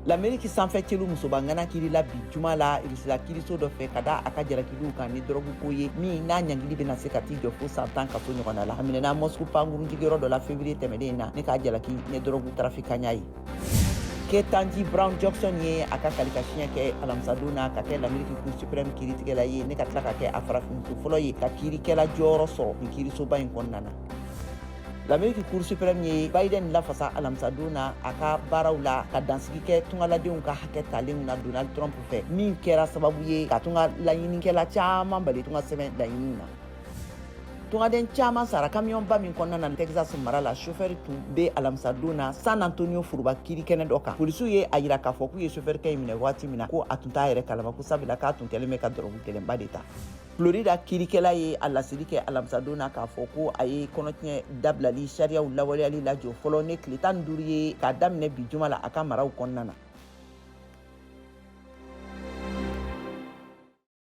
Lameriki sanfɛ celu musoba ŋana kirila bi juma la Irisila kiriso dɔ fɛ ka da a ka jalakiliw kan ni dɔrɔguko ye, min n'a ɲangili bɛna se ka t'i jɔ fo san 10 kaso ɲɔgɔnna la. A minɛna Moscou pankurunjigiyɔrɔ dɔ la février tɛmɛnen na ni k'a jalaki ni dɔrɔgu tarafikanya ye. Ketanji Brown Jackson ye a ka kalikasiɲɛ kɛ alamisadon na ka kɛ Lameriki Cour suprême kiiritigɛla ye, ni ka tila ka kɛ a farafinmuso fɔlɔ ye ka kiirikɛla jɔyɔrɔ sɔrɔ nin kiirisoba in kɔnɔna na. Lameriki Cour suprême ye Biden lafasa alamisadon na a ka baaraw la ka dansigi kɛ tungaladenw ka hakɛ talenw na Donald Trump fɛ, min kɛra sababu ye ka tunga laɲinikɛla caman bali tunga sɛbɛn laɲiniw na. Tungaden caman sara kamiyɔnba min kɔnɔna na Texas mara la, chauffeur tun bɛ alamisadon na San Antonio foroba kiirikɛnɛ dɔ kan. Polisiw ye a yira k'a fɔ k'u ye chauffeur kɛ in minɛ waati min na, ko a tun t'a yɛrɛ kalama, ko sabula k'a tun kɛlen bɛ ka dɔrɔgu gɛlɛnba de ta. Florida kiirikɛla ye a laseli kɛ alamisadon na k'a fɔ ko a ye kɔnɔtiɲɛ dabilali sariyaw lawaleyali lajɔ fɔlɔ ni tile 15 ye k'a daminɛ bi juma la a ka maraw kɔnɔna na.